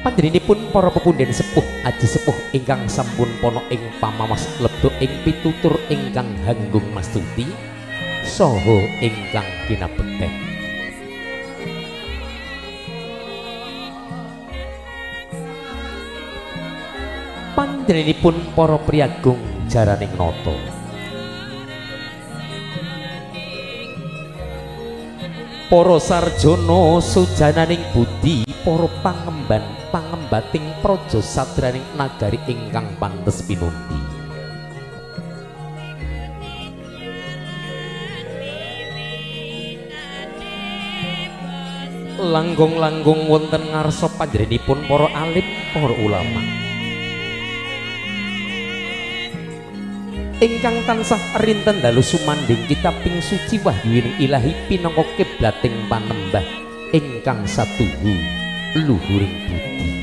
Panjenenganipun para pepundhen sepuh aji sepuh ingkang sampun pono ing pamawas lebda ing pitutur ingkang hanggung mastuti saha ingkang kinabekten. Panjenenganipun para priyagung jaraning nata. Para sarjana sujananing budi, para pangemban pangembating praja sadraning nagari ingkang pantes pinundi. Langgung-langgung wonten ngarsa panjenenganipun para alim, para ulama ingkang tansah rinten dalu sumandhing kitabing suci wahyuning ilahi pinangka kiblating panembah ingkang satuhu luhuring budi.